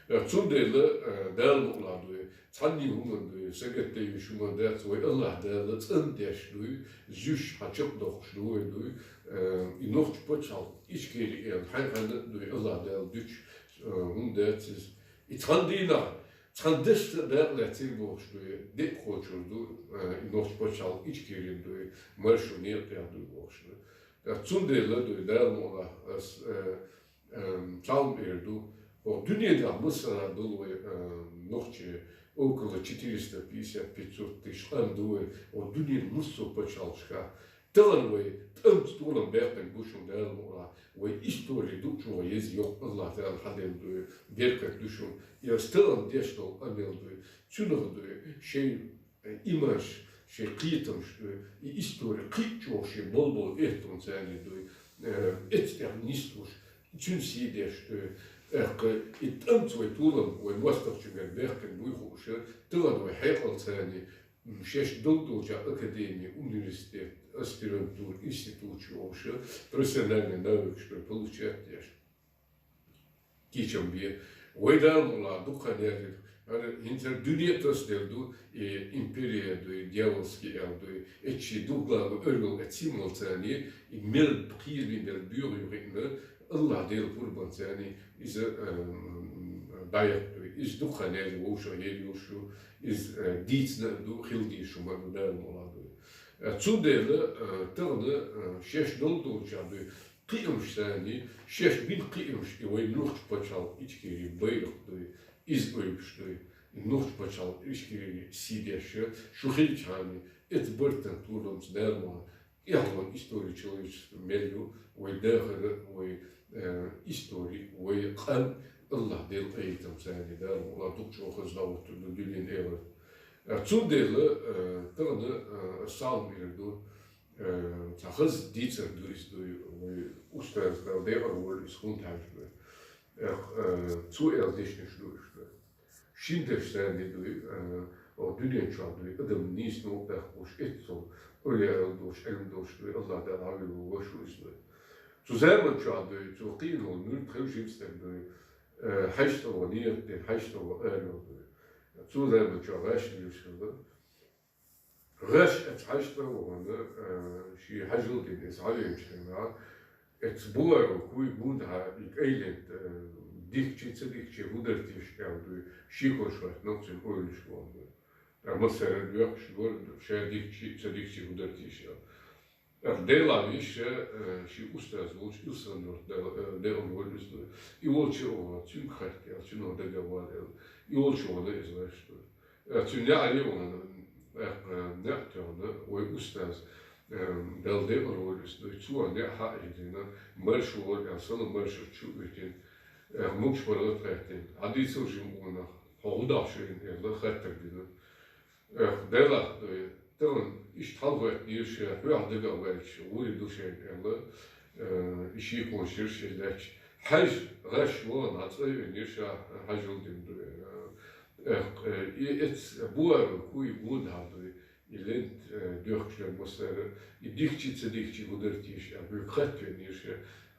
Э, цундела, э, Дала мукъ лахь дуй, цхьанний хӀуманна дуй, сагатдеш хӀума дац, вай Аллах Дала цӀандеш дуй, зуьйш хьан чекхдоккхуш ду вай дуй, э, и нохчийн пачхьалкх Ичкери аьлла, хьайн хьанна а дуй, Аллах Дала дуьтуш, э, хӀума дац иза. И цхьана дийнахь, цхьана дашца а дакъа лаьцнера бохуш дуй, декъа кхочур ду, э, и нохчийн пачхьалкх Ичкерин дуй, маршо некъа тӀехь дуй бохуш дуй. Э, цундела дуй, Дала мукъ лахь, ас, э, эм, цхьалма эр ду, оха дуьненахь массара долу вай, э, нохчий около четыреста пятьдесят, пятьсот тысяч къам ду вай, оха дуьненан массо а пачхьалкхашкахь. Тахана вай тӀамца толам баьккхина бу шуна, Дала мукъ лахь, вай истори дукха чӀогӀа еза йоккха Аллах Дала хьаделла дуй, беркат ду шуна. И ас тахана деш долу къамел дуй, цуьнах дуй, шайн, э, имамаш, шайн кхетамаш дуй, и истори кхин а чӀогӀа шен болбол эттонца дуй, э, эццахь нислуш, цуьнан сий деш дуй. ТӀаккха и тӀамца вай толам, вай мостагӀчуьнгара баьккхина буй хууш, тахана вай хьекъалца, м, шаьш долу долчохь академи, университет, аспирантура, институт йолуш, профессиональный навыкаш дуй получать деш. Кийчам бе. Вай Дала мукъ лахь дукха хан яьлла, хӀара хӀинца дуьне а тасаделла ду, и империя дуй, дьявольский аьлла дуй, эццахь духглагу ойрал эццахь молцани, и мел кхийраме мел боьха ю хиъна, Аллах Дела пурбанца иза, эм, дӀаяккха дуй. Иза дукха хан яьлла вовшах ела йолуш ю, иза, э, дийцина а ду, хила дезаш хӀума а ду, Дала мукъ лахь дуй. Э, цундела, э, тахана, э, шаьш долу долчохь дуй, кхиамаш санна, шаьш бина кхиамаш, и вай нохчийн пачхьалкх Ичкери байракх дуй, иза ойбуш дуй, и нохчийн пачхьалкх Ичкери сий деш, шу хилчахьана, эцу бартан толамца, Дала мукъ лахь, тӀаьхьалон история человечества мел ю, вай дахар, вай, э, истори, вай къам Аллах Дела къинхетамца, Дала мукъ лахь, дукха чӀогӀа хаза дӀахӀуттур ду дуьненан элар. Э, цундела, э, тахана, э, ас цхьалма эр ду, э, цхьа хаза дийцар ду иза дуй, вай устаза, Дала декъала войла, иза Кунта-Хьаьжа дуй. Э, э, цо аьлла дешнаш ду уьш дуй. Шина дешнаш санна дуй, э, оха дуьнен чохь дуй, адам нийса новкъа даккха луш эццахь, эвлаяал долуш, Ӏилма долуш дуй, Аллах Дала хьавелла ву, ваша ву иза дуй. Цу заман чохь дуй, цо кхийна волу муьлхха хила жима стаг дуй, э, хьаьжцӀа ван, нийят дина хьаьжцӀа ван аравелла дуй. Цу заман чохь гӀаш лелаш хилла. ГӀаш эца хьаштӀа а вахана, э, ший хьажал дина эца хьавеначу хенахь, эца буаро куй гундахьа и кӀайланта, э, дихчи ца дихчи хӀудар тийша аьлла дуй, ший хӀорш хӀоттанах цуьнан ойлаш вахана дуй. Ткъа массара а доьхкуш дора, ша дихчи ца дихчи хӀудар тийша аьлла. ТӀаккха Делахь виша, э, ший устаз волчу Илсхан-Юьртара, э, декъала волу иза дуй. И волчу а вахана, цуьнга хатта аьлла, цуьнан дагахь вала аьлла. И волчу вахана иза ваьш дуй. Э, цуьнан неӀаре а вахана, тӀаккха неӀ тоьхна, вай устаз, э, Далла декъала волу иза дуй. Цо неӀ хьаъ йина, марша вала аьлла, санна маршо чу а витина, э, могуш паргӀат а хаьттина. Хьан дийцал жима къонах, хьо хӀун дахьаш ву аьлла, хаттар дина. Эх, Делахь дуй, тахана иштта хьалахӀоьттинера ша, хьоьхьа дагахь ваьлча, гӀур ду шайна аьлла, э, и шеконаш йира шен лаьтташ. Хьажа, гӀаш вахана, цӀа а веанера ша, хьажал дина дуй. Эх, э, и эца буаро куй гундахьа дуй, и лент, э, доьхкуш дара массара, и дихчи ца дихчи хӀудар тийша аьлла, хӀоьга хатта веанера ша,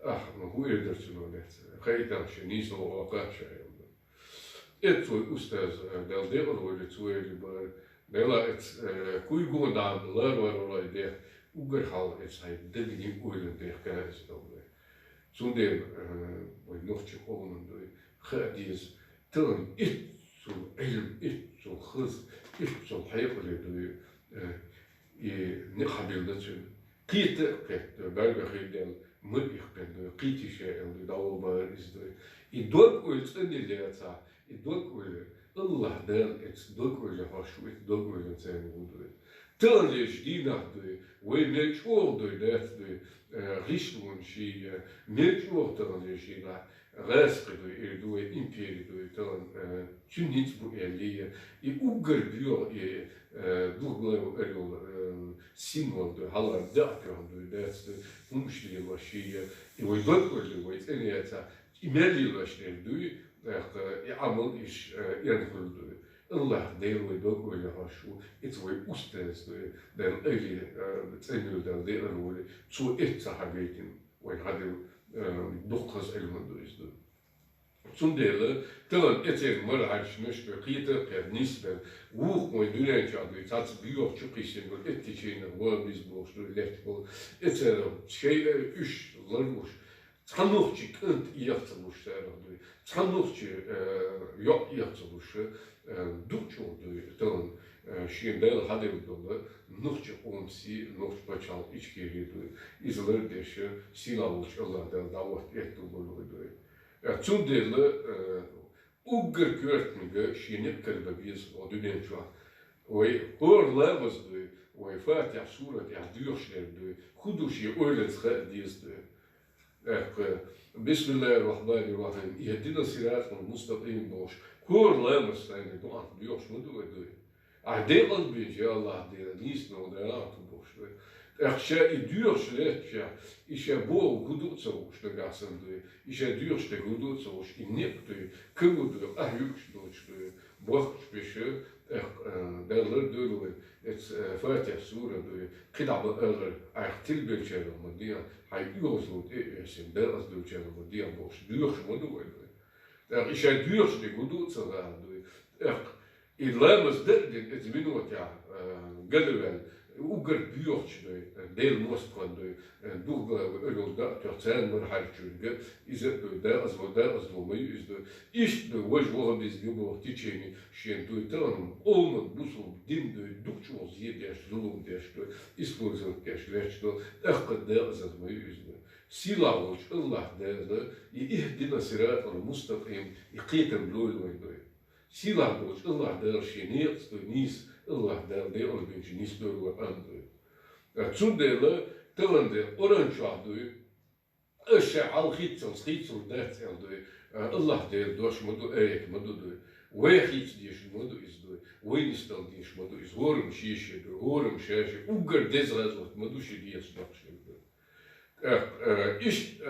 ахь, хӀун эр дара цунах лаьцна, хаийтал ша, нийса ваха кхача аьлла. Эцца вай устаз, э, Далла декъала волу цо эр бара. Делахь эца, э, куй гундахьа лара вара валай дех, уггар хьалха эца хьайн дагна ойланна дехкара иза ду вай. Цундела, э, вай нохчийн къоман дуй, хаа деза, тахана иццул Ӏилма, иццул хаза, иццул хьекъале дуй, э, и некъ хьабиллина цуьнан. Кхета а кхетта, бӀаьрга хир даьлла, ма иккхина дуй, кхетий ша аьлла дуй, дӀаваха бара иза дуй. И дог-ойла цӀанъяла яцахь, и дог-ойла, АллахӀ Дала эца дог-ойла хьош ву, эца дог-ойланца ву дуй. Таханлерчу дийнахь дуй, вай мел чӀогӀа дуй, дац дуй, э, гӀишлонаш ший, э, мел чӀогӀа таханлерчу дийнахь, гӀазкхи дуй, эр ду вай импери дуй, тахана, э, цуьнан ницкъ бу аьллий, и уггар боьха, и, э, духгала ву эр йолу, э, символ дуй, хьала даа тоьхна дуй, дац дуй, хӀумаш лелош ший, и вай дог-ойла вай цӀена яцахь, и мел лелош дерг дуй, тӀаккха и Ӏамал иш, э, эн хуьлу дуй. АллахӀ Дела вай дог-ойла хьош ву, эца вай устаз дуй, Дала айли, э, цӀена йолу Дала декъала волу, цо эцца хьагайтина, вай хьадилла, э, дуккха хаза Ӏилма ду иза дуй. Цундела тахана эцеран мара хьаьрчинаш дуй, кхета а кхетта, нисбелла, вукху вай дуьнен чохь дуй, цхьацца боьха чу кхиссина болу, эттичийнах ван беза бохуш дуй, летта болу, эцеран шайн а уьш ларлуш, цхьа нохчи кӀант эха ца луш царах дуй, цхьа нохчи, э, йоӀ эха ца луш, э, дукха чӀогӀа дуй, тахана, э, шена Дала хьаделла долу нохчи къоман сий, нохчи пачхьалкх Ичкери дуй. Иза лардеш, сийлахь волчу АллахӀ Дала дӀахӀотта этту лур вай дуй. Э, цундела, э, уггар коьртаниг шен некъ карабан беза оха дуьнен чохь. Вай хӀора ламаз дуй, вай Фатихь сурат тӀехь доьхуш дерг дуй, хӀун ду шен ойланца хаа деза дуй. ТӀаккха, бисмиллахӀир-рахьманир-рахьим, ихдинас-сиратӀал мустакъим бохуш, хӀора ламаз сайна дуӀа доьхуш ма ду вай дуй. Ахь декъала бен, я АллахӀ Дела, нийса долу дела ахь ту бохуш вай. ТӀаккха ша и доьхуш лаьттачехь, и ша боху хӀун ду а ца хууш нагахь санна дуй, и ша доьхуш дерг хӀун ду а ца хууш, и некъ дуй, кагу дуй, къахьоьгуш доцуш дуй, бохкуш беш, тӀаккха, э, Дала лардойла вай, эца, э, Фатихь сура дуй, кхидӀа ма аллара, айхьа тилбеллачарах ма де, хьайн оьгӀазло тӀе а оьссина, декъаза долчарах ма де бохуш, доьхуш ма ду вай дуй. ТӀаккха и ша доьхуш дерг хӀун ду а ца хаьа дуй, тӀаккха и ламаз дан а дина, эца минотехь, э, галваьлла, уггар боьхачу дуй, э, Делан мостагӀна дуй, э, духгала ву эр йолу даа тоьхна, царна мара хьаьрчиниг, иза а дуй, декъаза ву, декъаза ву ма ю иза дуй. Иштта дуй, важа ваха беза ю боху течени шен дуй, тахана къоман, бусулба дин дуй, дукха чӀогӀа зе деш, зулам деш дуй, использовать деш лаьтташ ду, тӀаккха декъаза ма ю иза дуй. Сийлахь волчу АллахӀ Дала, и ихдинас-сиратӀал мустакъим, и кхетам лойла вай дуй. Сийлахь долчу АллахӀ Дала шен некъаца дуй, нийса АллахӀ Дала декъала бинчу нийса дойла вай къам дуй. Цундела тахана де Къуръан чохь дуй, аша хьалхийццалц, хийцалур дац аьлла дуй, АллахӀ Делан дош ма ду, аят ма ду дуй. Вай хийца дезаш ма ду иза дуй, вай нисдала дезаш ма ду иза, хӀораммо шен-шен дуй, хӀораммо ша-шен, уггар деза гӀазот ма ду шен дезаш доккхуш дерг дуй. ТӀаккха, э, иштта,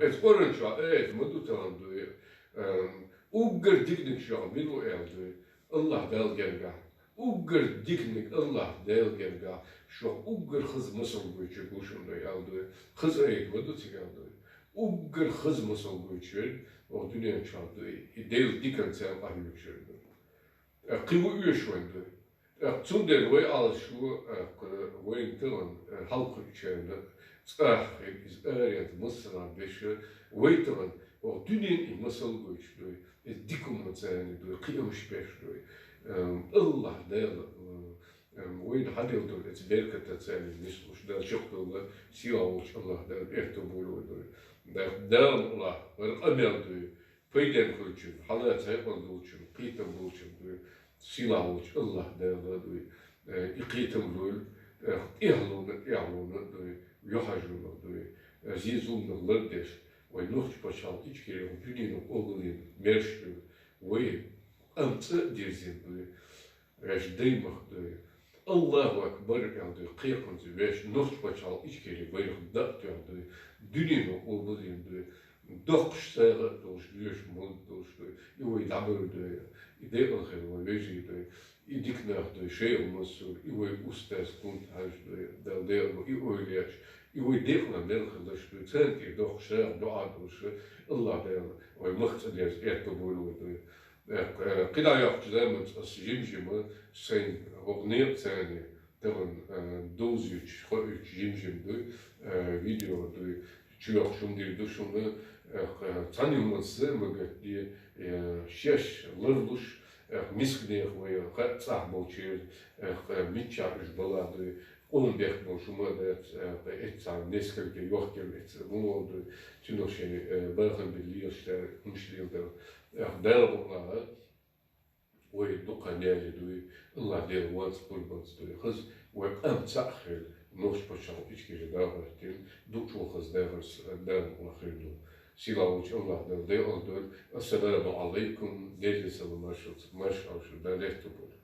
э, эца Къуръан чохь аят ма ду тахана дуй, э, уггар диканиг шух мила ву аьлла дуй, АллахӀ Далла гергахь. Уггар диканиг АллахӀ Далла гергахь, шух уггар хаза масал гойтург ву шуна дуй аьлла дуй. Хаза аят ма ду цига аьлла дуй. Уггар хаза масал гойтург оха дуьнен чохь дуй, и Делан диканца къахьоьгуш верг дуй. ТӀаккха кхин ву оьшуш вайн дуй. ТӀаккха цундела вай Ӏалашо, тӀаккха вайна тахан хьалкхуьучарна цӀагӀа хир, иза аренца массанхьа беша, вай тахан оха дуьненна и масал гойтуш дуй, иза дика хӀуманца дуй, кхиамаш беш дуй. Аллахь Дала вайна хьаделла долу эца беркатаца нислуш, Дала чекхдолла, сийлахь волчу Аллахь Дала аьтто бойла вай дуй. Дала мукъалахь, вара къамел дуй, пайденна хуьлучун, хьалаца хьекъал долчун, кхетам болчун дуй, сийлахь волчу Аллахь Дала дуй. И кхетам дуй, тӀехьалонна, тӀехьалонна дуй, юьхьӀаьржонах дуй, зе-зуламах лардеш, вай нохчийн пачхьалкх Ичкери дуьненан къобалдина мерш дуй, вай къам цӀа а дирзина дуй, вешан даймах дуй. Аллаху акбар аьлла дуй, кхайкхамца вешан нохчийн пачхьалкх Ичкери вайх дӀа а тоьхна дуй, дуьненан къобалдина дуй, доккхуш сагӀа а долуш, доьшуш молла долуш дуй, и вай дӀабевр дуй, и декъала хир вай вежарий дуй, и дика нах дуй, Шайх Мансур, и вай устаз Кунта-Хьаьжа дуй, Дала декъала, и ойла еш, и вай декъала мел хиларш дуй, царна тӀера доккхуш сагӀа, дуӀа долуш, Аллахь Дала вай мах цӀа дерза аьтто бойла вай дуй. Э, кхидӀа йоккхучу заманца аса жим-жима сайн воккха некъаца тахан, э, довзуьйтуш, хоуьйтуш жим-жим дуй, э, видео дуй, чу йоккхуш хӀума дийр ду шуна, э, цхьана хӀуманца ма гатде, э, шаьш ларлуш, э, мисканех вай хатта цӀахь болчеран, э, миччахь уьш бала дуй, къона бехк болуш хӀума а дац, э, эццахь несколько йохкел эца, муха волу дуй, цуьнах шайн, э, бахам бина лелаш дара, хӀумаш леладара. Э, Дала бакъ лахьа, вай дукха нели дуй, Аллахь Дела ванца, пурбанца дуй. Хаза вай къам цхьаъ хир, нохчийн пачхьалкх Ичкери дӀахӀоьттина, дукха вахаза дахарца Дала бакъ лахьа хир ду. Сийлахь волчу Аллахь Дала декъала дойла. Ассаламу Ӏалайкум, Делан салам маршалла, маршалла шу, Дала аьтто бойла.